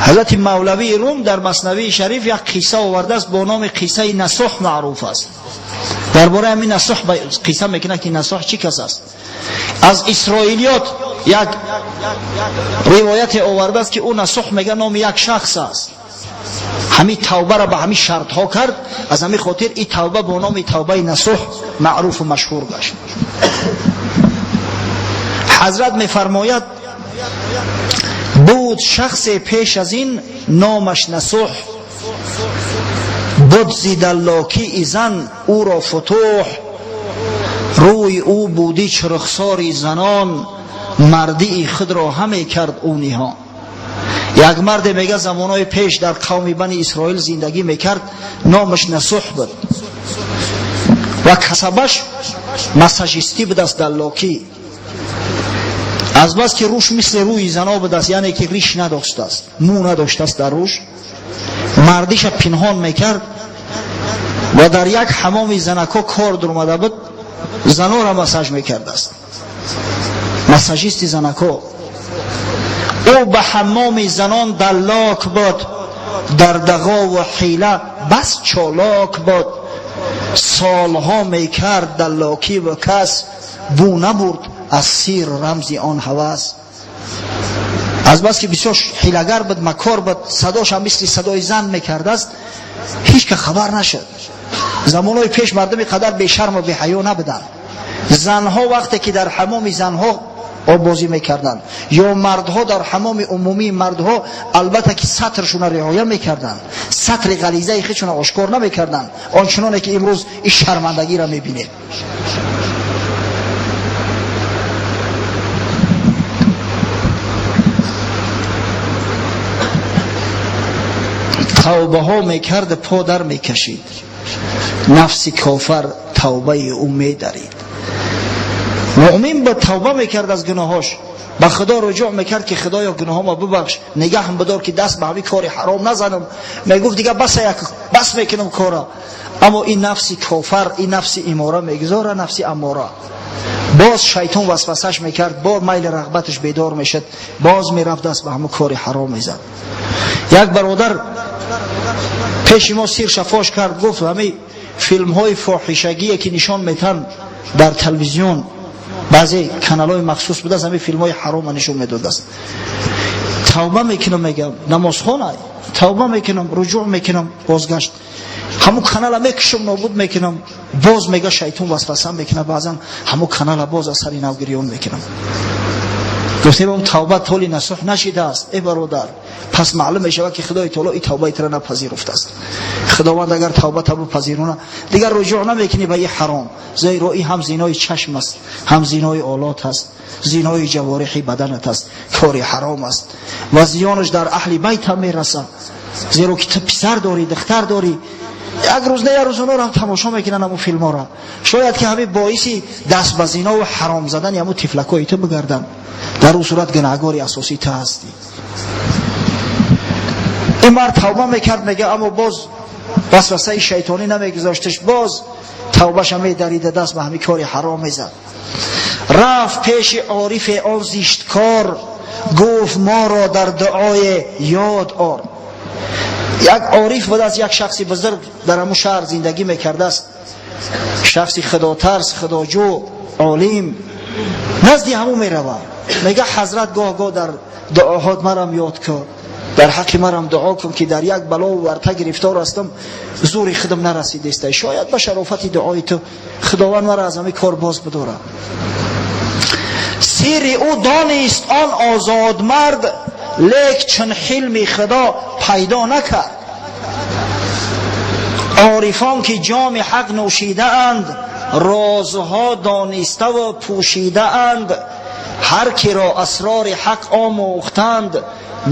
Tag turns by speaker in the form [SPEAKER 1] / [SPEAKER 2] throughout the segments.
[SPEAKER 1] Ҳазрати Мавлавии Рум дар Маснавии Шариф як қисса овардааст бо номи қиссаи Насуҳ маъруф аст. Дар бораи ҳамин Насуҳ қисса мекунад, ки Насуҳ чӣ кас аст. Аз исроилиёт як ривояте овардааст, ки ӯ Насуҳ мега номи як шахс аст. Ҳамин тавбаро ба ҳамин шартҳо кард, аз ҳамин хотир ин тавба бо номи тавбаи Насуҳ маъруфу машҳур гашт. Ҳазрат мефармояд: буд шахсе пеш аз ин номаш Насуҳ, буд зи даллокии зан ӯро футуҳ, рӯи ӯ будӣ чирхсори занон, мардии худро ҳаме кард ӯ ниҳон. Як марде мега замонҳои пеш дар қавми Бани Исроил зиндагӣ мекард, номаш Насуҳ буд ва касабаш массажистӣ будааст, даллокӣ. Аз бас ки рӯш мисли рӯи зано будааст, яъне ки риш надоштааст, мӯ надоштааст дар рӯш, мардиша пинҳон мекард ва дар як ҳамоми занако кор дуромада буд, занора массаж мекардааст, массажисти занако. Ӯ ба ҳаммоми занон даллок буд, дар дағову ҳила бас чолок буд, солҳо мекард даллокӣ ва кас бӯ набурд аз сиру рамзи он ҳавас. Аз бас ки бисёр ҳилагар буд, макор буд, садошам мисли садои зан мекардааст, ҳеҷ ка хабар нашуд. Замонҳои пеш мардуми қадар бешарму беҳаё набуданд. Занҳо вақте ки дар ҳамоми занҳо оббозӣ мекарданд ё мардҳо дар ҳамоми умумии мардҳо, албатта ки сатршона риоя мекарданд, сатри ғализаи худшона ошкор намекарданд, ончуноне ки имрӯз ин шармандагиро мебинем. Тавбаҳо мекард, по дар мекашид, нафси кофар тавбаи ӯ медарид. Муъмин ба тавба мекард аз гуноҳош, ба Худо руҷӯъ мекард, ки Худоё, гуноҳома бибахш, нигаҳам бидор, ки даст ба ҳамин кори ҳаром назанам. Мегуфт: дига бас, як бас мекунам кора. Аммо ин нафси кофар, ин нафси имора мегузора, нафси аммора, боз шайтон васвасаш мекард, боз майли рағбаташ бедор мешуд, боз мерафт, даст ба ҳамон кори ҳаром мезад. Як бародар пеши мо сирша фош кард, гуфт: ҳамин филмҳои фоҳишагие ки нишон метаҳанд дар телевизион, баъзе каналҳои махсус будааст, ҳамин филмҳои ҳарома нишон медодааст. Тавба мекунам, мегам, намозхона, тавба мекунам, руҷӯъ мекунам, бозгашт, ҳамун канала мекушам, нобуд мекунам. Боз мега шайтон васваса мекунад, баъзан ҳамун канала боз аз сари нав гирён мекунам. Гуфтем: он тавба толи Насуҳ нашидааст, э бародар. Пас маълум мешавад, ки Худои таоло ин тавбаи тура напазируфтааст. Худованд агар тавбата бипазируна, дигар руҷӯъ намекунӣ ба ин ҳаром, зеро ин ҳам зинои чашм аст, ҳам зинои олот аст, зинои ҷавориҳи баданат аст, кори ҳаром аст ва зиёнаш дар аҳли байт ҳам мерасад, зеро ки ту писар дорӣ, духтар дорӣ, як рӯз не як рӯз онҳоро ҳам тамошо мекунанд ҳамун филмҳоро. Шояд ки ҳамин боиси даст ба зинову ҳаром задани ҳамун тифлакҳои ту бигарданд. Дар ӯ сурат гунаҳгори асосӣ ту ҳастӣ. Ин мард тавба мекард, мега, аммо боз васвасаи шайтонӣ намегузошташ, боз тавбаша медарида, даст ба ҳамин кори ҳаром мезад. Рафт пеши орифе он зишткор, гуфт: моро дар дуое ёд ор. Як ориф будааст, як шахси бузург дар ҳамун шаҳр зиндагӣ мекардааст, шахси худотарс, худоҷӯ, олим. Назди ҳамун меравад, мега: ҳазрат, гоҳ гоҳ дар дуоҳот марам ёд кун, дар ҳаққи марам дуо кун, ки дар як балову варта гирифтор ҳастам, зури худам нарасидеста, шояд ба шарофати дуои ту Худованд мара аз ҳамин кор боз бидорад. Сирри ӯ донист он озодмард, лек чун ҳилми Худо пайдо накард. Орифон ки ҷоми ҳақ нӯшидаанд, розҳо дониставу пӯшидаанд, ҳар киро асрори ҳақ омӯхтанд,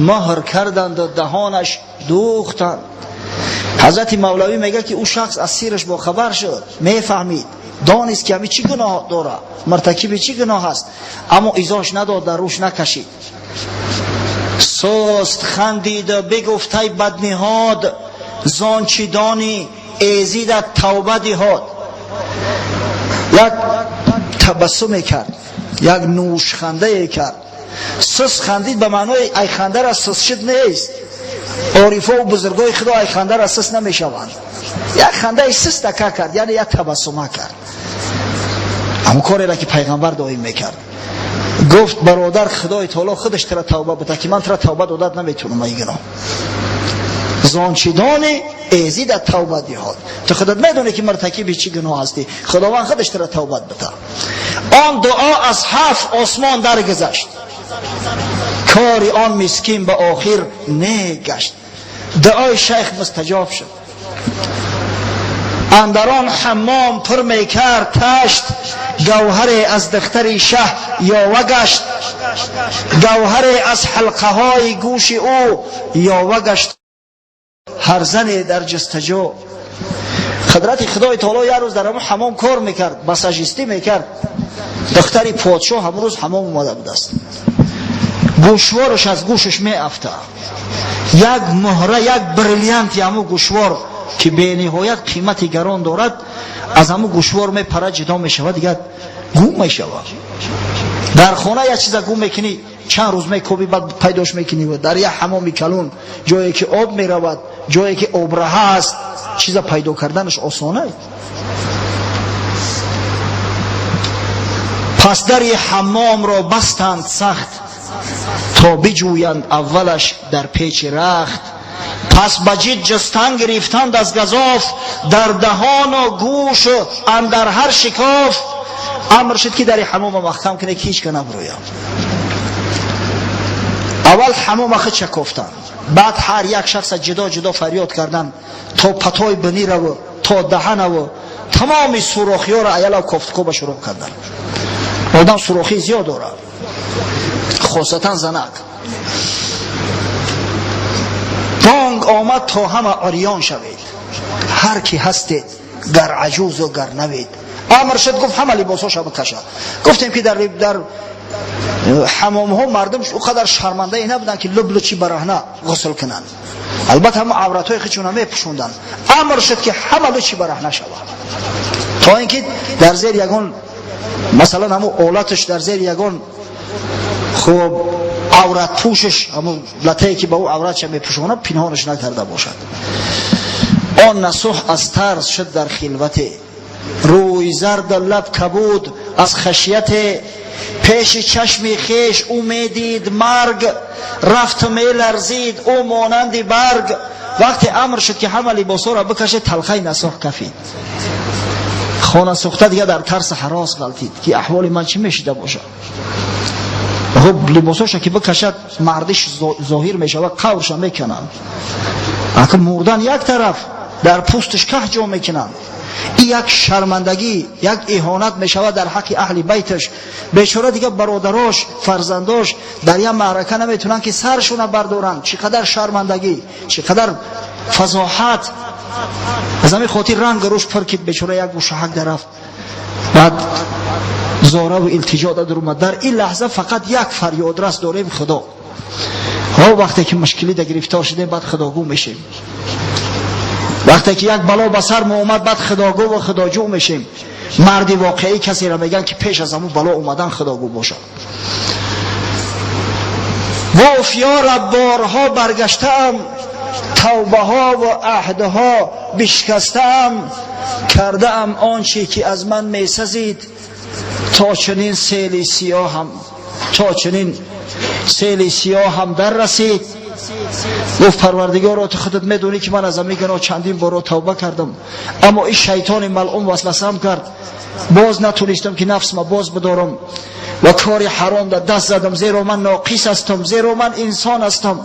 [SPEAKER 1] муҳр карданду даҳонаш дӯхтанд. Ҳазрати Мавлавӣ мегӯяд, ки ӯ шахс аз сираш бохабар шуд, мефаҳмид, донист, ки ҳамин чӣ гуноҳ дора, муртакиби чӣ гуноҳ аст, аммо изош надод, дар рӯш накашид. Суст хандиду бигуфт: ай бадниҳод, зон чӣ донӣ эзидат тавба диҳод. Як табассуме кард, як нӯшхандае кард. Сус хандид ба маънои ай хандара сус шуд нест. Орифо ва бузургои Худо ай ханда ра сис намешаванд. Як хандаи систака кард, яъне як табассума кард. Ҳамон кореро ки пайғамбар доим мекард. Гуфт бародар, Худои таоло худаш тара тавба бита, ки ман тара тавба додат наметавонам ай гуноҳ. Зон чӣ дони эзидат тавба диҳод. Ту худат медонӣ ки муртакиби чӣ гуноҳ ҳастӣ. Худованд худаш тара тавбат бита. Он дуо аз ҳафт осмон даргузашт. Кори он мискин ба охир негашт. Дуои шайх мустаҷоб шуд. Андар он ҳаммом пур мекард ташт, гавҳаре аз духтари шаҳ ёва гашт. Гавҳаре аз ҳалқаҳои гӯши ӯ ёва гашт. Ҳар зане дар ҷустаҷӯ. Қудрати Худои таоло, як рӯз дар ҳамон ҳамом кор мекард, массажистӣ мекард. Духтари подшоҳ ҳамон рӯз ҳамом омада будааст. Гӯшвораш аз гӯшаш меафта. Як муҳра, як бриллианти ҳамун гӯшвор, ки бениҳоят қимати гарон дорад, аз ҳамун гӯшвор мепарад, ҷудо мешавад, дигар гум мешавад. Дар хона як чиза гум мекунӣ, чанд рӯз мекобӣ, баъд пайдош мекунӣ. Дар як ҳамоми калон, ҷое ки об меравад, ҷое ки обраҳа аст, чиза пайдо карданаш осона. Пас дари ҳаммомро бастанд сахт, то биҷӯянд аввалаш дар печи рахт. Пас ба ҷид ҷустан гирифтанд аз газоф, дар даҳону гӯшу андар ҳар шикоф. Амр шуд ки дари ҳамома маҳкам кунед, ки ҳеч ка набурӯяд. Аввал ҳамома худша кофтанд, баъд ҳар як шахса ҷудо ҷудо фарёд карданд, то патои бинираву то даҳанаву тамоми сурохиёро аялав кофтукоба шурӯъ карданд. Одам сурохӣ зиёд дорад, хосатан занак. Бонг омад то ҳама урён шавед, ҳар ки ҳастед, гар аҷузу гар навед. Амр шуд, гуфт ҳама либосҳоша бикашад. Гуфтем ки дар ҳамомҳо мардум ӯ қадар шармандае набуданд, ки лублучи бараҳна ғусл кунанд. Албатта ҳама авратҳои худшона мепӯшонданд. Амр шуд ки ҳама лучи бараҳна шавад, то ин ки дар зери ягон, масалан, ҳамун олаташ, дар зери ягон хуб авратпӯшиш, ҳамун латае ки ба ӯ авратша мепӯшонад, пинҳонаш накарда бошад. Он насӯҳ аз тарс шуд дар хилвате, рӯй зарду лаб кабуд аз хашияте. Пеши чашми хеш ӯ медид марг, рафту меларзид ӯ монанди барг. Вақте амр шуд ки ҳама либосҳоро бикашед, талхаи насӯҳ кафид. Хона сӯхта дигар дар тарси ҳарос ғалтид, ки аҳволи ман чӣ мешида бошад. Хуб, либосҳоша ки бикашад, мардиш зоҳир мешавад, қаврша мекунанд. Ака мурдан як тараф, дар пӯсташ каҳ ҷо мекунанд. Ин як шармандагӣ, як иҳонат мешавад дар ҳаққи аҳли байташ. Бечора дигар бародарош, фарзандош дар як маърака наметавонанд ки саршона бардоранд. Чӣ қадар шармандагӣ, чӣ қадар фазоҳат. Аз ҳамин хотир ранг рӯш пур ки бечора як гӯшаҳак дарафт. Баъд зораву илтиҷо дар омад. Дар ин лаҳза фақат як фарёдрас дорем: Худо. Ҳо, вақте ки мушкилида гирифтор шудем, баъд худогӯ мешем. Вақте ки як бало ба сар мо омад, баъд худогӯ ва худоҷӯ мешем. Марди воқеӣ касеро мегӯянд, ки пеш аз ҳамун бало омадан худогӯ бошад. Гуфт: ё Раб, борҳо баргаштаам, тавбаҳо ва аҳдҳо бишкастаам, кардаам он чӣ ки аз ман месазид, то чунин сели сиёҳам, то чунин сели сиёҳам дар расид. Гуфт: Парвардигоро, ту худат медонӣ, ки ман аз ҳамин гуноҳ чандин боро тавба кардам, аммо ин шайтони малъун васвасам кард, боз натонистам ки нафсма боз бидорам ва кори ҳаром дар даст задам, зеро ман ноқис ҳастам, зеро ман инсон ҳастам.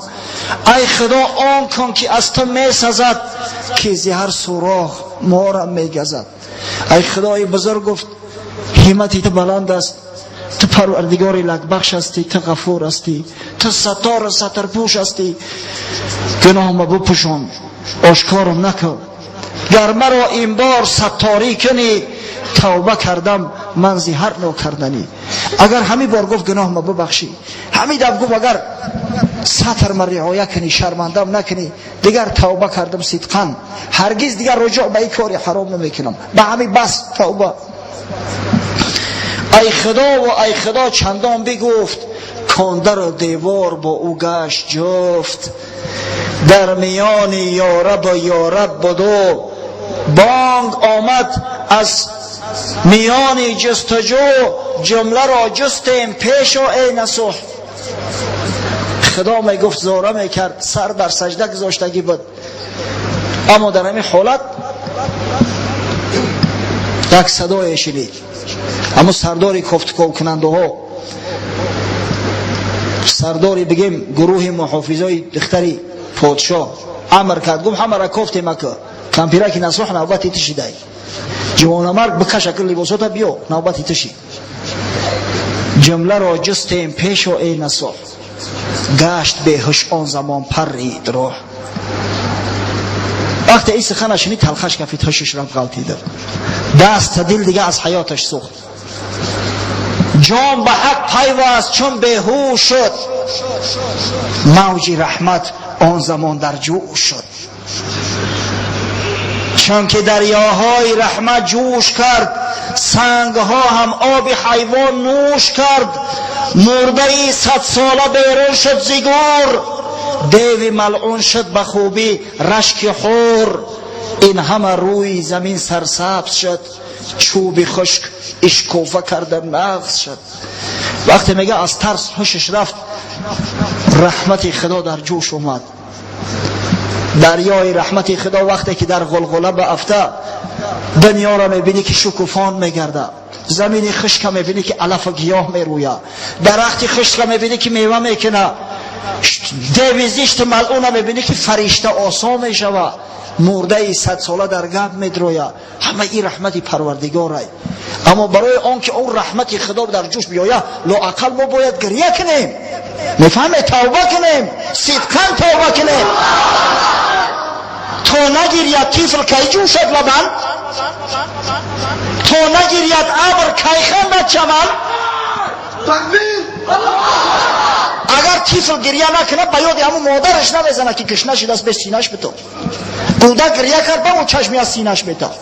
[SPEAKER 1] Ай Худо, он кун ки аз ту месазад, ки зи ҳар сурох морам мегазад. Ай Худои бузург, гуфт, ҳиммати ту баланд аст, ту парвардигори лакбахш ҳастӣ, ту ғафур ҳастӣ, ту саттору сатрпӯш ҳастӣ. Гуноҳма бипӯшон, ошкорам накун. Гар маро ин бор сатторӣ кунӣ, тавба кардам ман зи ҳар нокарданӣ. Агар ҳамин бор, гуфт, гуноҳма бибахшӣ, ҳамин даф, гуфт, агар сатрма риоя кунӣ, шармандам накунӣ, дигар тавба кардам сидқан, ҳаргиз дигар руҷӯъ ба ин кори ҳаром намекунам. Ба ҳамин бас тавба. Ай Худо ва ай Худо чандон бигуфт, Кондару девор бо ӯ гашт ҷуфт. Дар миёни ёрабу ёраб буду бонг омад аз миёни ҷустуҷӯ. Ҷумларо ҷустем пешо эй насӯҳ. Худо мегуфт, зора мекард, сар дар сажда гузоштагӣ буд. Аммо дар ҳамин ҳолат як садое шунид. Аммо сардори кофтуков-кунандаҳо, сардори бигем гурӯҳи муҳофизои духтари подшоҳ амр кард, гуфт ҳамаро кофтем ака, кампираки насӯҳ навбати ту шидай. Ҷавонамард бикаш ака либосота биё, навбати ту шид. Ҷумларо ҷустем пешо эй насӯҳ. Гашт беҳуш он замон паррид рӯҳ. Вақте ин сухана шунид, талхаш кафид, ҳушаш рафт, ғалтида. Даст та дил дига аз ҳаёташ сӯхт. Ҷон ба ҳақ пайваст чун беҳуш шуд. Мавҷи раҳмат он замон дар ҷӯш шуд. Чунки дарёҳои раҳмат ҷӯш кард, сангҳо ҳам оби ҳайвон нӯш кард. Мурдаи садсола берун шуд зи гӯр. Деви малъун шуд ба хубӣ рашки ҳур. Ин ҳама рӯи замин сарсабз шуд. Чӯби хушк ишкофа карда нағз шуд. Вақте мега аз тарс ҳушаш рафт, раҳмати Худо дар ҷӯш омад. Дарёи раҳмати Худо вақте ки дар ғулғула баафта, дунёро мебинӣ ки шукуфон мегарда. Замини хушка мебинӣ ки алафу гиёҳ мерӯя. Дарахти хушка мебинӣ ки мева мекуна. Деви зишту малъуна мебинӣ ки фаришта осон мешава. Мурдаи садсола дар гап медроя. Ҳама ин раҳмати Парвардигорай. Аммо барои он ки он раҳмати Худо дар ҷӯш биёя, лоақал мо бояд гирья кунем. Мефаҳме? Тавба кунем, сидқан тавба кунем. То нагирьяд тифл кай ҷӯшад лабан, то нагирьяд абр кай хандад чаман. Агар тифл гирья накунад, ба ёди ҳамун модараш намезанад ки гушна шудааст, бе синаш битоб. Кӯдак гирья кард, ба он чашми аз синаш метоб.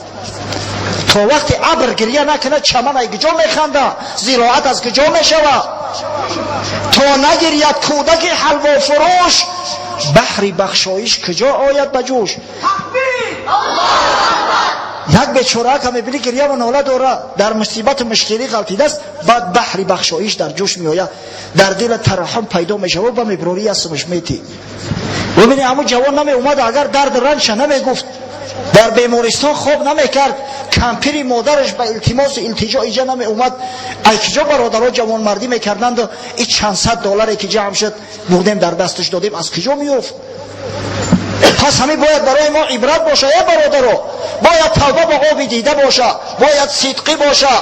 [SPEAKER 1] То вақте абр гирья накунад, чаман ай куҷо механда, зироат аз куҷо мешавад? То нагирьяд кӯдаки ҳалвофурӯш, баҳри бахшоиш куҷо ояд ба ҷӯш? Як бечораака мебинӣ гирьяву нола дора, дар мусибату мушкилӣ ғалтидааст, баъд баҳри бахшоиш дар ҷӯш меояд, дар дила тараҳум пайдо мешавад, ба меброрӣ ясмаш метӣ. Бибини, ҳамун ҷавон намеомад, агар дард ранҷша намегуфт, дар бемористон хоб намекард, кампири модараш ба илтимосу илтиҷо иҷа намеомад, ай киҷо бародаро ҷавонмардӣ мекарданду и чанд сад долларе ки ҷамъ шуд бурдем дар дасташ додем, аз киҷо меёфт? Пас ҳамин бояд барои мо ибрат боша, э бародаро. Бояд тавба ба оби дида боша, бояд сидқӣ боша.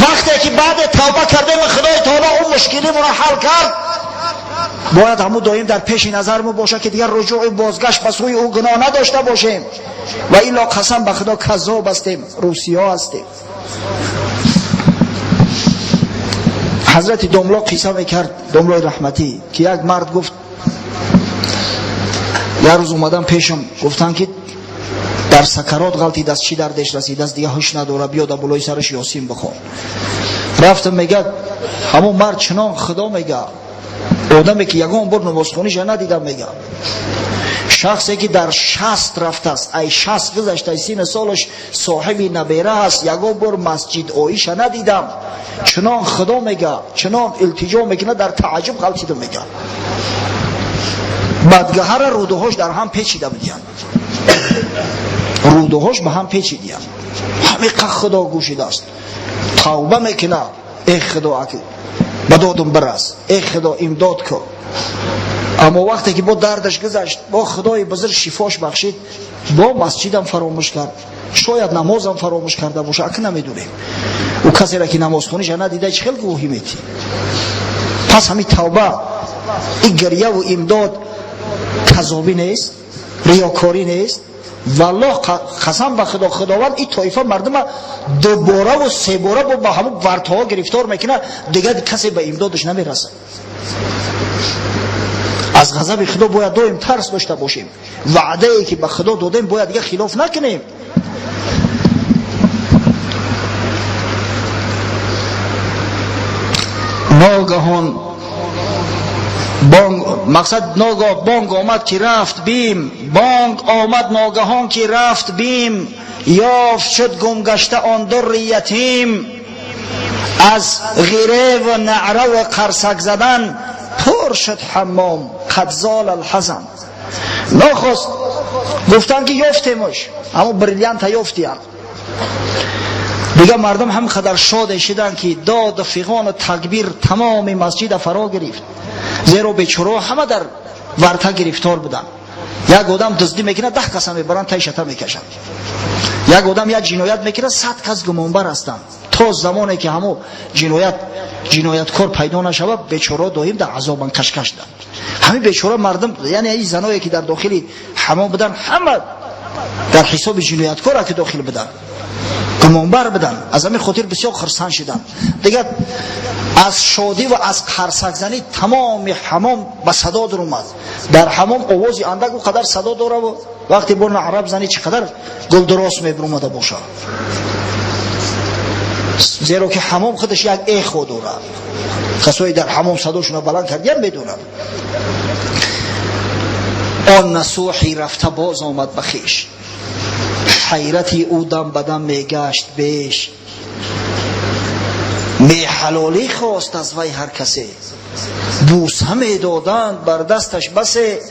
[SPEAKER 1] Вақте ки баъде тавба кардем, Худои таоло он мушкилимонро ҳал кард, бояд ҳамун доим дар пеши назармо боша ки дигар руҷӯи бозгашт ба сӯи ӯ гуноҳ надошта бошем. Ва илло қасам ба Худо, каззоб ҳастем, русиё ҳастем. Ҳазрати домло қисса мекард, домлои раҳматӣ, ки як мард гуфт, як рӯз омадам пешам, гуфтанд ки дар сакарот ғалтидааст, чӣ дардеш расидааст, дига ҳуш надора, биё дар болои сараш ёсин бихон. Рафтам, мега ҳамон мард чунон Худо мега, одаме ки ягон бор намозхониша надидам, мега шахсе ки дар 60 рафтааст, ай 60 гузашта, ай сину солаш соҳиби набера ҳаст, ягон бор масҷид оиша надидам, чунон Худо мега, чунон илтиҷо мекунад, дар тааҷҷуб ғалтидам. Мега бадгаҳара рӯдуҳош дар ҳам печида будиянд, рӯдуҳош ба ҳам печидиянд. Ҳамиқа Худо гӯшидааст, тавба мекунад, э Худо, аки ба додум бирас, э Худо, имдод кун. Аммо вақте ки бо дардаш гузашт, бо Худои бузург шифош бахшид, бо масҷидам фаромӯш кард, шояд намозам фаромӯш карда боша, аки намедонем. Ӯ касеро ки намозхониша надида, чӣ хел гувоҳӣ метӣ? Пас ҳамин тавба, и гирьяву имдод казобӣ нест, риёкорӣ нест. Валлоҳ, қасам ба Худо, Худованд ин тоифа мардума дубораву себора бо ба ҳамун вартҳо гирифтор мекунад, дигар касе ба имдодаш намерасад. Аз ғазаби Худо бояд доим тарс дошта бошем. Ваъдае ки ба Худо додем, бояд дигар хилоф накунем. Ногаҳон Бонг мақсад ногоҳ бонг омад ки рафт бим, бонг омад ногаҳон ки рафт бим, ёфт шуд гумгашта он дурри ятим. Аз ғире ва наъра ва қарсак задан пур шуд ҳаммом, қад зол алҳазан. Нохост гуфтанд ки ёфтемаш, ҳамон бриллианта ёфтиян. Дигар мардум ҳам қадар шоде шиданд ки дод фиғону такбир тамоми масҷида фаро гирифт. Зеро бечораҳо ҳама дар варта гирифтор буданд. Як одам дуздӣ мекунад, 10 каса мебаранд, тай шата мекашанд. Як одам як ҷиноят мекунад, 100 кас гумонбар ҳастанд. То замоне ки ҳамо ҷинояткор пайдо нашавад, бечораҳо доим дар азобан кашкаш данд. Ҳамин бечора мардум, яъне ин заное ки дар дохили ҳамом буданд, ҳама дар ҳисоби ҷинояткора ки дохил буданд, гумонбар буданд. Аз ҳамин хотир бисёр хурсанд шиданд. Дигар аз шодӣ ва аз қарсакзанӣ тамоми ҳамом ба садо даромад. Дар ҳамом овози андак ӯ қадар садо дораву вақте бо наъра бизанӣ чӣ қадар гулдурос мебиромада бошад. Зеро ки ҳамом худаш як эхо дорад. Касое дар ҳамом садошонро баланд кардиян медонанд. Он насӯҳи рафта боз омад ба хеш, ҳайрати ӯ дам ба дам мегашт беш. Меҳалолӣ хост аз вай ҳар касе, бӯса медоданд бар дасташ басе.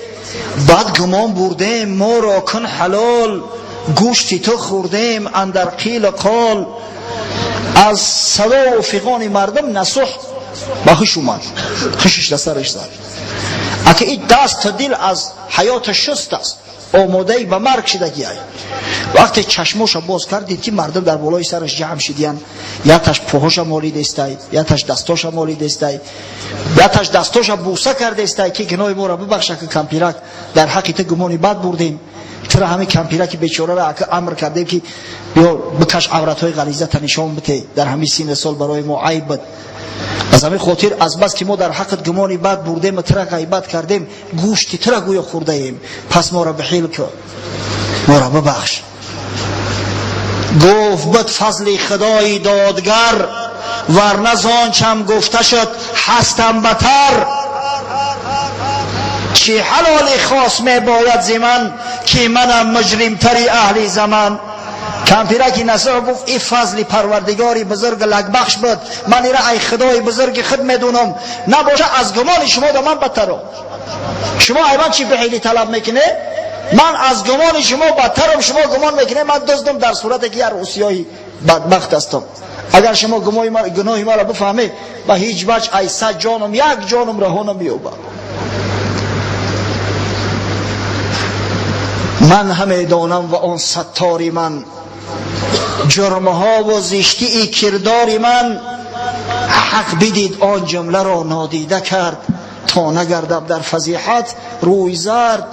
[SPEAKER 1] Бад гумон бурдем моро кун ҳалол, гӯшти ту хӯрдем андар қилу қол. Аз садову фиғони мардум насӯҳ ба ҳуш омад, ҳушиш дар сараш зад. Ака ин дасту дил аз ҳаёта шуст аст, омодаи ба марг шидагиай. Вақте чашмоша боз кард, дид ки мардум дар болои сараш ҷамъ шидиян. Яташ пӯҳоша молидестай, яташ дастоша молидестай, яташ дастоша бӯса кардестай ки гуноҳи моро бибахша, ки кампирак дар ҳаққи ту гумони бад бурдем. Тура ҳамин кампираки бечораро ака амр кардем ки биё бикаш авратҳои ғализата нишон бите, дар ҳамин синни сол барои мо айб буд. Аз ҳамин хотир аз бас ки мо дар ҳаққат гумони бад бурдем, тура ғайбат кардем, гӯшти тура гӯё хӯрдаем, пас моро бихел кун, моро бибахш. Гуфт буд фазли худои додгар, варна зончам гуфта шуд ҳастам батар. Чӣ ҳалоли хос мебояд зи ман, ки манам муҷримтари аҳли заман. Кампираки насӯҳ гуфт и фазли парвардигори бузург лакбахш буд, ман ира ай худои бузурги худ медунам, набоша аз гумони шумо да ман бадтарам. Шумо ай ман чӣ бихели талаб мекунед? Ман аз гумони шумо бадтарам. Шумо гумон мекунед ман дуздам, дар сурате ки як русиёи бадбахт ҳастам. Агар шумо гуноҳи маро бифаҳмед, ба ҳеҷ ваҷ ай 100 ҷоном як ҷоном раҳо намеёбад. Ман ҳамедонам ва он саттори ман, ҷурмҳо ва зиштии кирдори ман. Ҳақ бидид он ҷумларо нодида кард, то нагардам дар фазиҳат рӯй зард.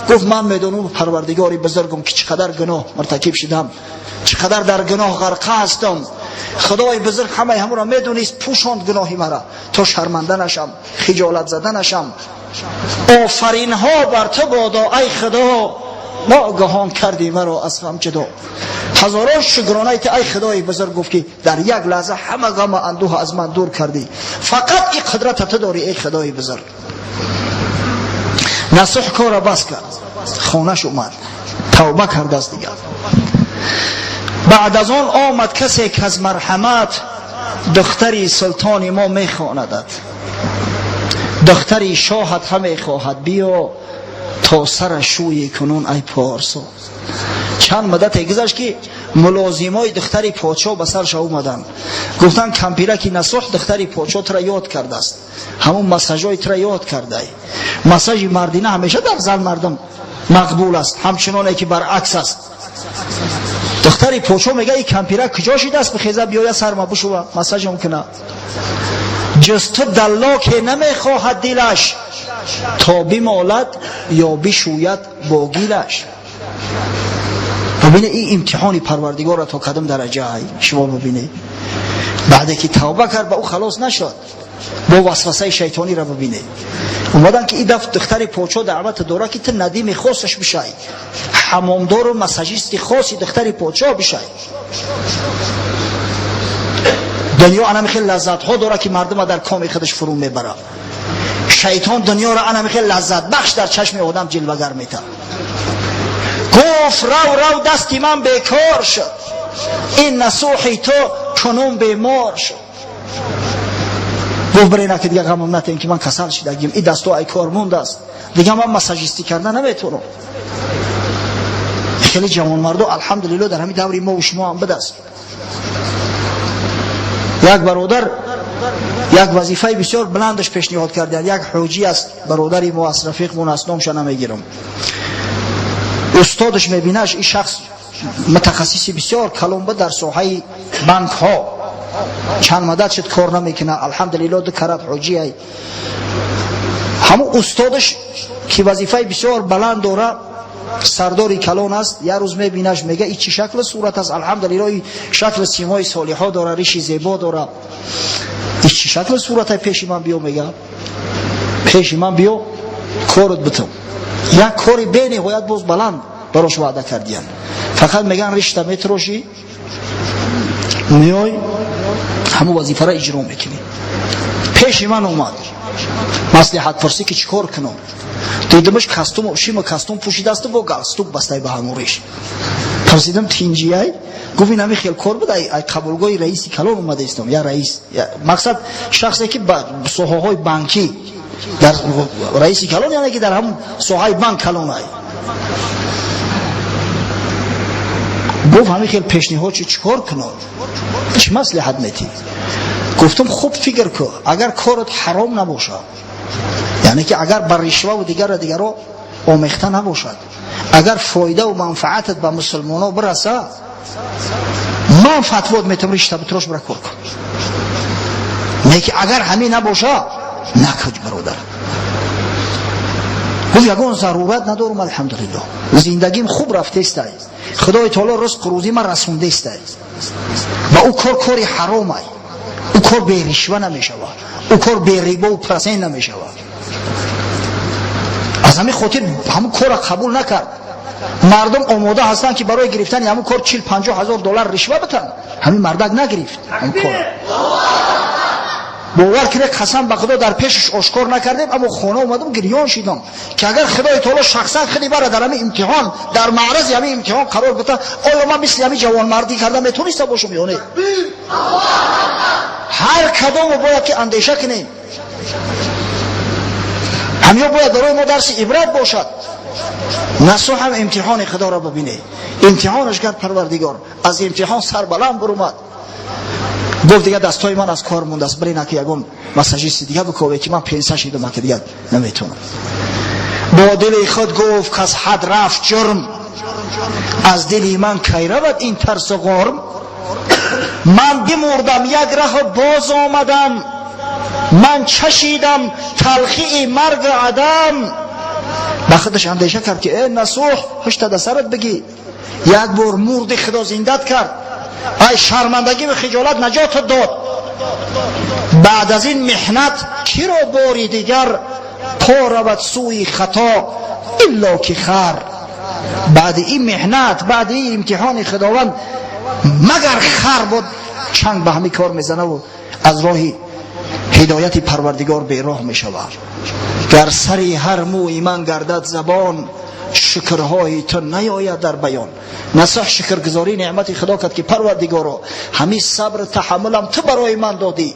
[SPEAKER 1] Гуфт ман медонам парвардигори бузургам ки чӣ қадар гуноҳ муртакиб шидам, чӣ қадар дар гуноҳ ғарқа ҳастам. Худои бузург ҳамаи ҳамонро медонист, пӯшонд гуноҳи мара то шарманда нашам, хиҷолат зада нашам. Офаринҳо бар ту бодо ай худо, ногаҳон кардӣ маро аз ғам ҷудо. Ҳазорон шукронаи ти ай худои бузург, гуфт ки дар як лаҳза ҳама ғаму андӯҳ аз ман дур кардӣ. Фақат ин қудрата ту дорӣ эй худои бузург. Насӯҳ кора бас кард, хонаш омад, тавба кардааст. Дигар баъд аз он омад касе ки аз марҳамат духтари султони мо мехонадад, духтари шоҳат ҳамехоҳад, биё то сара шӯи кунун ай порсо. Чанд муддате гузашт ки мулозимои духтари подшоҳ ба сарша омаданд. Гуфтанд кампираки насӯҳ духтари подшоҳ тура ёд кардааст, ҳамон массажҳои тура ёд кардай. Массажи мардина ҳамеша дар зан мардум мақбул аст, ҳамчуноне ки баръакс аст. Духтари подшоҳ мега и кампирак куҷо шидааст, бихеза биёя сарма бушува, массажам куна. Ҷуз ту даллоке намехоҳад дилаш, то бимолад ё бишӯяд бо гилаш. Бибине ин имтиҳони парвардигорро то кадом дараҷа шумо бибинед. Баъде ки тавба кард, ба ӯ халос нашуд, бо васвасаи шайтониро бибинед. Омадан ки ин даф духтари подшоҳ даъват дорад ки ту надими хосаш бишай, ҳамомдору массажисти хоси духтари подшоҳ бишай. Дунё анами хеле лаззатҳо дорад ки мардума дар коми худаш фурӯ мебарад. Шайтон дунёро ана михел лаззатбахш дар чашми одам ҷилвагар метавад. Гуфт рав рав дасти ман бекор шуд, ин насӯҳи ту кунун бемор шуд. Гуфт бирена ки дига ғамам натем ки ман касал шидагим, ин дастҳо ай кор мондааст, дига ман массажистӣ карда наметавонам. Хеле ҷавонмардо алҳамдулилло дар ҳамин даври мо шумо ҳам будаст. Як бародар як вазифаи бисёр баландаш пешниҳод карданд. Як ҳоҷӣ аст, бародари мо аст, рафиқмон аст, номша намегирам. Устодаш мебинаш, ин шахс мутахассиси бисёр калон буд дар соҳаи банкҳо, чанд мадад шуд кор намекунад, алҳамдулилло ду карат ҳоҷӣ ай. Ҳамун устодаш ки вазифаи бисёр баланд дора, сардори калон аст, як рӯз мебинаш, мега и чӣ шакли сурат аст, алҳамдулилло и шакли симои солиҳо дора, риши зебо дора, и чӣ шакли сурат, пеши ман биё, мега пеши ман биё, корот битам. Як кори бениҳоят боз баланд барош ваъда кардиян, фақат меган ришта метрошӣ, меой ҳамун вазифаро иҷро мекунӣ. Пеши ман омад маслиҳатпурсӣ ки чӣ кор кунам. Дидимаш костюм, шима костюм пӯшидасту бо галстук бастай ба ҳамун риш. Пурсидам тинҷияй? Гуфт ин ҳамин хел кор буд, ай қабулгоҳи раиси калон омада истом. Я раис, мақсад шахсе ки ба соҳаҳои банкӣ дар раиси калон, яъне ки дар ҳамун соҳаи банк калон ай. Гуфт ҳамин хел пешниҳод чӣ кор кунам, чӣ маслиҳат метӣ? Гуфтам хуб фикр кун, агар корот ҳаром набошад, яъне ки агар ба ришваву дигару дигаро омехта набошад, агар фоидаву манфаатат ба мусулмоно бирасад, ман фатвот метавам ришта битрош, бира кор кун. Лекин агар ҳамин набошад, накуҷ бародар. Гуфт ягон зарурат надорам, алҳамдулилло, зиндагим хуб рафтестай, худои таоло ризқу рӯзӣ ман расондестай, ва ӯ кор кори ҳаромай, ӯ кор беришва намешавад, ӯ кор берибову процент намешавад. Аз ҳамин хотир ҳамун корро қабул накард. Мардум омода ҳастанд ки барои гирифтани ҳамун кор 40-50 ҳазор доллар ришва битанд, ҳамин мардак нагирифт ҳамун корро. Бовар кунед, қасам ба худо, дар пешаш ошкор накардем, аммо хона омадам гирён шидам ки агар худои таоло шахсан худи бара дар ҳамин имтиҳон, дар маърази ҳамин имтиҳон қарор бита, оё ман мисли ҳамин ҷавонмардӣ карда метониста бошам ё не? Ҳар кадомо бояд ки андеша кунем, ҳамё бояд барои мо дарси ибрат бошад. Насӯҳ ҳам имтиҳони худоро бибине, имтиҳонаш кард парвардигор, аз имтиҳон сарбаланд бурумад. Гуфт дига дастҳои ман аз кор мондааст, бирина ки ягон массажисти дига бикове ки ман пенса шидам, ки дига наметавонам. Бо дили худ гуфт каз ҳад рафт ҷурм, аз дили ман кай равад ин тарсу ғурм? Ман бимурдам як раҳу боз омадам, ман чашидам талхии маргу адам. Ба худаш андеша кард ки э насӯҳ, ҳушта да сарат бигӣ, як бор мурди худо зиндат кард, ай шармандагӣ ва хиҷолат наҷотат дод. Баъд аз ин меҳнат киро бори дигар по равад сӯи хато илло ки хар? Баъди ин меҳнат, баъди ин имтиҳони худованд, магар хар буд чанг ба ҳамин кор мезанаву аз роҳи ҳидояти парвардигор бероҳ мешавад. Гар сари ҳар мӯи ман гардад забон, шукрҳои ту наёяд дар баён. Насӯҳ шукргузории неъмати худо кард ки парвардигоро, ҳамин сабру таҳаммулам ту барои ман додӣ,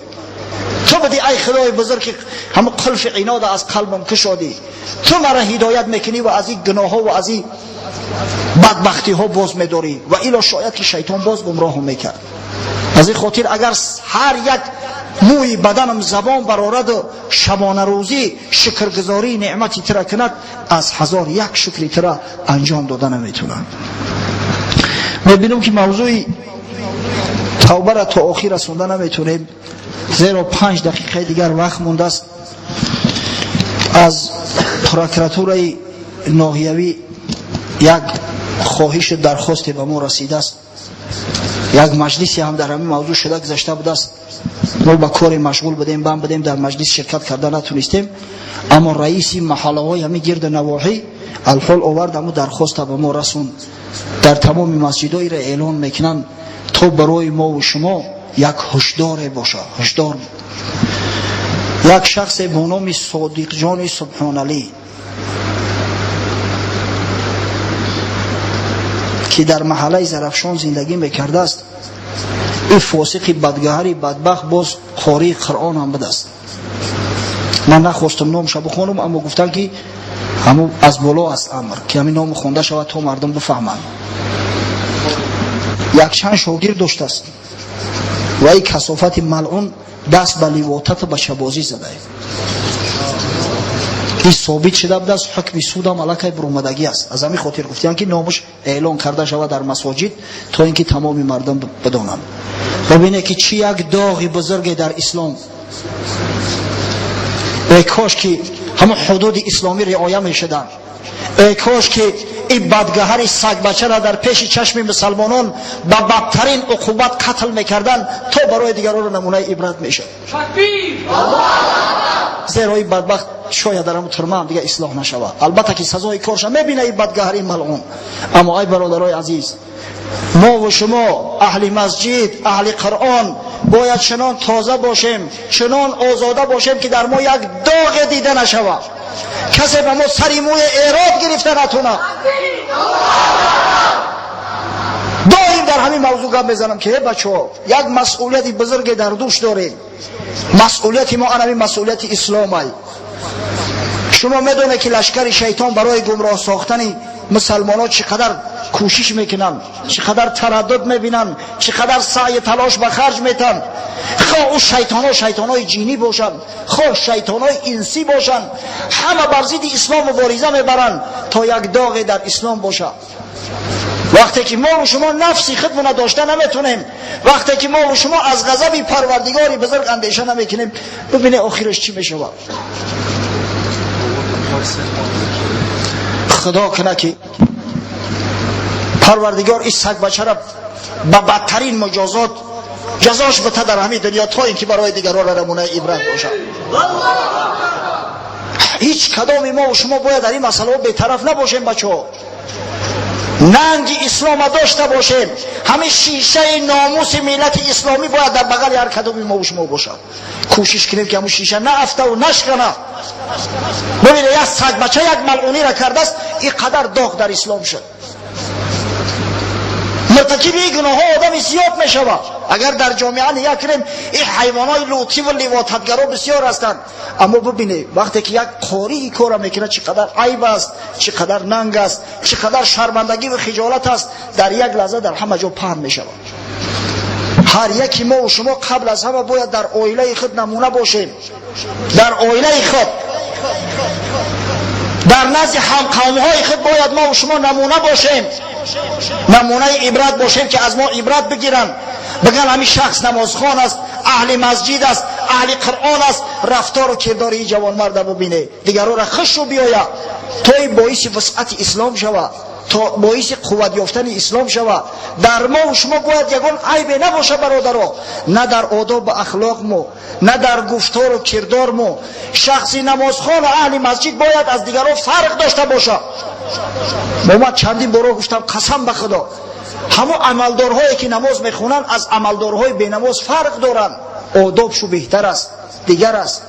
[SPEAKER 1] ту будӣ ай худои бузург ки ҳамун қулфи инода аз қалбам кушодӣ, ту мара ҳидоят мекунӣ ва аз ин гуноҳҳо ва аз ин бадбахтиҳо боз медорӣ, ва ило шояд ки шайтон боз гумроҳам мекард. Аз ин хотир агар ҳар як мӯи баданам забон барораду шабонарӯзӣ шукргузории неъмати тура кунад, аз 1001 шукри тура анҷом дода наметавонам. Мебинам ки мавзӯи тавбара то охир расонда наметавонем, зеро 5 дақиқаи дигар вақт мондааст. Аз прокуратураи ноҳиявӣ як хоҳишу дархосте ба мо расидааст. Як маҷлисе ҳам дар ҳамин мавзӯъ шуда гузашта будааст. Мо ба коре машғул будем, банд будем, дар маҷлис ширкат карда натунистем, аммо раиси маҳаллаҳои ҳамин гирду навоҳӣ алҳол овард ҳамун дархоста ба мо расонд. Дар тамоми масҷидҳоеро эълон мекунанд то барои мову шумо як ҳушдоре бошад. Ҳушдор. Як шахсе бо номи Содиқҷони Субҳоналӣ, ки дар маҳаллаи Зарафшон зиндагӣ мекардааст, ин фосиқи бадгаҳари бадбахт боз қории Қуръон ҳам будааст. Ман нахостам номша бихонам, аммо гуфтанд, ки ҳамун аз боло аст амр, ки ҳамин ном хонда шавад, то мардум бифаҳманд. Якчанд шогирд доштааст ва ин касофати малъун даст ба ливотату бачабозӣ задае. Ин собит шуда будааст, ҳукми судам аллакай буромадагӣ аст. Аз ҳамин хотир гуфтиянд, ки номаш эълон карда шавад дар масоҷид, то ин ки тамоми мардум бидонанд. Бибинед, ки чӣ як доғи бузурге дар ислом. Эй кош ки ҳамон ҳудуди исломӣ риоя мешуданд. Эй кош ки ин бадгаҳари сагбачаро дар пеши чашми мусалмонон ба бадтарин уқубат қатл мекарданд, то барои дигаронро намунаи ибрат мешуд. Зеро ин бадбахт шояд дар ҳамун турма ҳам дига ислоҳ нашавад. Албатта ки сазои корша мебина ин бадгаҳари малъун. Аммо ай бародарои азиз, мо ва шумо аҳли масҷид, аҳли Қуръон бояд чунон тоза бошем, чунон озода бошем, ки дар мо як доғе дида нашавад, касе ба мо сари мӯи эрод гирифта натонад. Доим дар ҳамин мавзӯъ гап мезанам, ки э бачаҳо, як масъулияти бузурге дар дӯш дорем. Масъулияти мо анами масъулияти исломай. Шумо медонед, ки лашкари шайтон барои гумроҳ сохтани мусалмонҳо чӣ қадар кӯшиш мекунанд, чӣ қадар тараддуд мебинанд, чӣ қадар саъю талош ба харҷ метанд. Хоҳ ӯ шайтонҳо шайтонҳои ҷинӣ бошанд, хоҳ шайтонҳои инсӣ бошанд, ҳама бар зидди ислом мубориза мебаранд, то як доғе дар ислом бошад. Вақте ки мо шумо нафси худмона дошта наметонем, вақте ки мо шумо аз ғазаби Парвардигори бузург андеша намекунем, бибине охираш чӣ мешавад. Худо куна, ки Парвардигор ин сагбачара ба бадтарин муҷозот ҷазош бита дар ҳамин дунё, то ин ки барои дигарон намунаи ибрат бошад. Ҳеҷ кадоми мо шумо бояд дар ин масъалаҳо бетараф набошем, бачаҳо. Нанги ислома дошта бошем. Ҳамин шишаи номуси миллати исломӣ бояд дар бағали ҳар кадоми мо шумо бошад. Кӯшиш кунем, ки ҳамун шиша наафтаву нашкана. Бибинед, як сагбача як малъунира кардааст, ин қадар доғ дар ислом шуд. Муртакиби ин гуноҳҳо одами зиёд мешавад. Агар дар ҷомеа нигоҳ кунем, ин ҳайвонҳои лутиву ливотатгаро бисёр ҳастанд. Аммо бибинед, вақте ки як қории кора мекунад, чӣ қадар айб аст, чӣ қадар нанг аст, чӣ қадар шармандагӣ ва хиҷолат аст, дар як лаҳза дар ҳама ҷо паҳн мешавад. Ҳар яки мо шумо қабл аз ҳама бояд дар оилаи худ намуна бошем, дар оилаи худ, дар назди ҳамқавмҳои худ бояд мо шумо намуна бошем, намунаи ибрат бошем, ки аз мо ибрат бигиранд, бигӯянд: ҳамин шахс намозхон аст, аҳли масҷид аст, аҳли Қуръон аст, рафтору кирдори ин ҷавонмарда бубине, дигарора хушу биёяд, то ин боиси вусъати ислом шавад, то боиси қувват ёфтани ислом шавад. Дар мо шумо бояд ягон айбе набошад, бародаро, на дар одобу ахлоқмо, на дар гуфтору кирдормо. Шахси намозхону аҳли масҷид бояд аз дигарон фарқ дошта бошад. Мо ман чандин боро гуфтам, қасам ба Худо, ҳамон амалдорҳое ки намоз мехонанд, аз амалдорҳои бенамоз фарқ доранд. Одобшу беҳтар аст, дигар аст.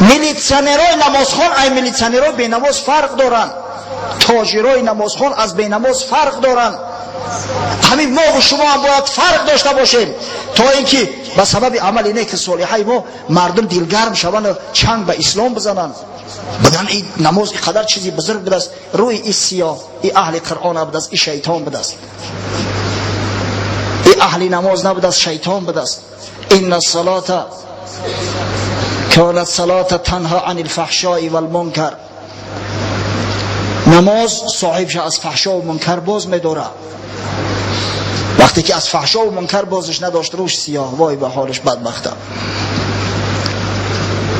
[SPEAKER 1] Милитсионерҳои намозхон ай милитсионерҳои бенамоз фарқ доранд. Тоҷирои намозхон аз бенамоз фарқ доранд. Ҳамин мову шумо ҳам бояд фарқ дошта бошем, то ин ки ба сабаби амали неки солиҳаи мо мардум дилгарм шаванду чанг ба ислом бизананд, бигӯянд: ин намоз ин қадар чизи бузург будааст, рӯи и сиёҳ, и аҳли Қуръон набудааст, и шайтон будааст, и аҳли намоз набудааст, шайтон будааст. إن الصلاة كانت صلاة تنهى عن الفحشاء والمنكر. Намоз соҳибша аз фаҳшову мункар боз медорад. Вақте ки аз фаҳшову мункар бозиш надошт, рӯш сиёҳ, вой ба ҳолиш бадбахта.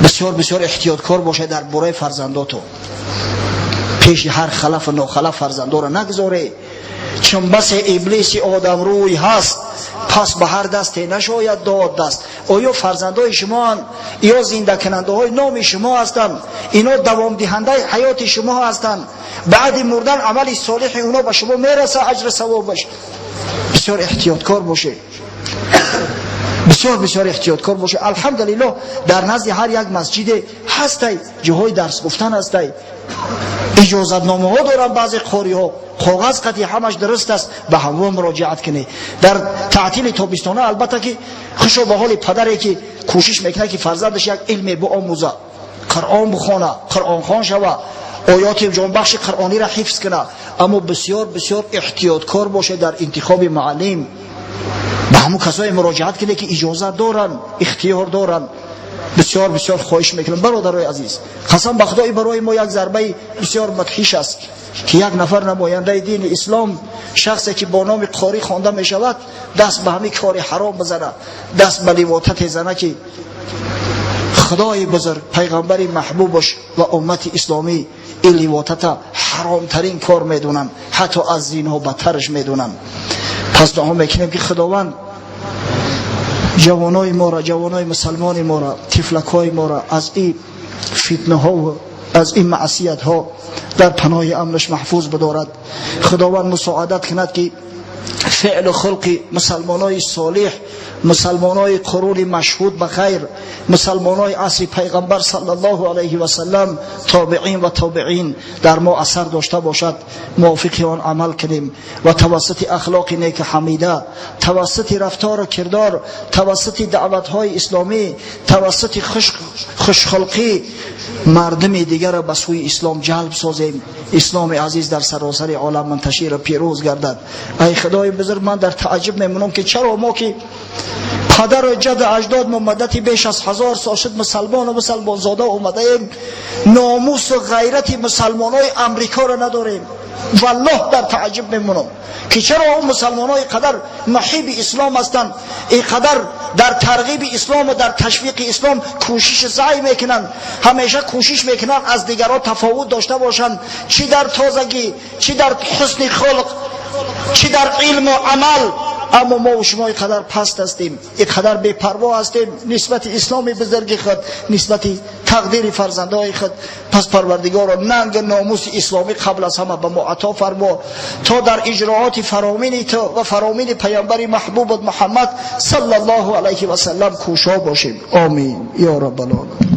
[SPEAKER 1] Бисёр бисёр эҳтиёткор бошед дар бораи фарзандотон. Пеши ҳар халафу нохалаф фарзандоро нагзоре, чун басе иблиси одамрӯй ҳаст, пас ба ҳар дасте нашояд дод даст. Оё фарзандои шумоанд? Ё зиндакунандаҳои номи шумо ҳастанд? Ино давомдиҳандаи ҳаёти шумо ҳастанд. Баъди мурдан амали солиҳи оно ба шумо мераса, аҷру савобаш. Бисёр эҳтиёткор бошед. Бисёр бисёр эҳтиёткор бошед. Алҳамдулиллоҳ, дар назди ҳар як масҷиде ҳастай, ҷоҳои дарс гуфтан ҳастай, иҷозатномаҳо доранд баъзе қориҳо, коғаз қатъи ҳамаш дуруст аст, ба ҳамво муроҷиат кунед. Дар таътили тобистона албатта ки хушо ба ҳоли падаре ки кӯшиш мекунад ки фарзандаш як илме биомӯза, Қуръон бихона, қуръонхон шава, оёти ҷонбахши қуръониро ҳифз кунад. Аммо бисёр бисёр эҳтиёткор бошед дар интихоби муаллим. Ба ҳамон касое муроҷиат кунед ки иҷозат доранд, ихтиёр доранд. Бисёр бисёр хоҳиш мекунам, бародарои азиз, қасам ба худои, барои мо як зарбаи бисёр мудҳиш аст ки як нафар намояндаи дини ислом, шахсе ки бо номи қорӣ хонда мешавад, даст ба ҳамин кори ҳаром бизанад, даст ба ливотате зана ки худои бузург, пайғамбари маҳбубаш ва уммати исломӣ ин ливотата ҳаромтарин кор медонанд, ҳатто аз зино бадтараш медонанд. Пас дуо мекунем ки худованд ҷавонои моро, ҷавонои мусалмони моро, тифлакҳои моро аз ин фитнаҳо ва аз ин маъсиятҳо дар паноҳи амнаш маҳфуз бидорад. Худованд мусоадат кунад ки феълу хулқи мусалмонои солиҳ, мусалмонои қуруни машҳуд ба хайр, мусалмонои асри пайғамбар саллаллоҳу алайҳи васаллам, тобеин ва тобеин дар мо асар дошта бошад, мувофиқи он амал кунем ва тавассути ахлоқи неки ҳамида, тавассути рафтору кирдор, тавассути даъватҳои исломӣ, тавассути хушхулқӣ мардуми дигарро ба сӯи ислом ҷалб созем. Исломи азиз дар саросари олам мунташиру пирӯз гардад. Ай худои бузург, ман дар тааҷҷуб мемонам ки чаро мо ки падару ҷаду аҷдод мо муддати беш аз 1000 сол шуд мусалмону мусалмонзода омадаем, номусу ғайрати мусалмонои амрикоро надорем. Валлоҳ, дар тааҷҷуб мемонам ки чаро он мусалмонои қадар муҳиби ислом ҳастанд, ин қадар дар тарғиби ислому дар ташвиқи ислом кӯшиши саъй мекунанд, ҳамеша кӯшиш мекунанд аз дигарон тафовут дошта бошанд, чӣ дар тозагӣ, чӣ дар ҳусни хулқ, чӣ дар илму амал. Аммо мо шумо ин қадар паст ҳастем, ин қадар бепарво ҳастем нисбати исломи бузурги худ, нисбати тақдири фарзандҳои худ. Пас парвардигоро, нанг номуси исломӣ қабл аз ҳама ба мо ато фармо, то дар иҷрооти фаромини ту ва фаромини паёмбари маҳбубат Муҳаммад саллаллоҳу алайҳи васаллам кӯшо бошем. Омин ё раббал оламин.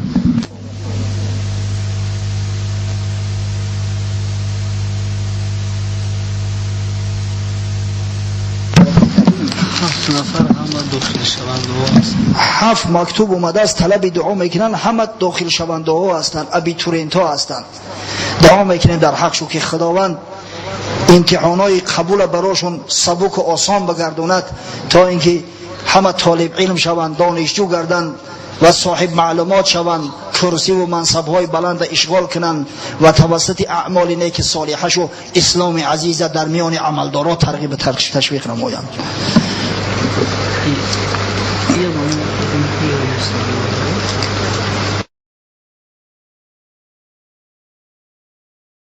[SPEAKER 2] Ҳафт нафар ҳама дохилшавандаҳо ҳастанд.
[SPEAKER 1] Ҳафт мактуб омадааст, талаби дуо мекунанд, ҳама дохилшавандаҳо ҳастанд, абитуриентҳо ҳастанд. Дуо мекунем дар ҳақшу ки худованд имтиҳонҳои қабула барошон сабуку осон бигардонад, то ин ки ҳама толиб илм шаванд, донишҷӯ гарданд ва соҳиб маълумот шаванд, курсиву мансабҳои баланда ишғол кунанд ва тавассути аъмоли неки солиҳашу исломи азиза дар миёни амалдоро тарғибу ташвиқ намоянд.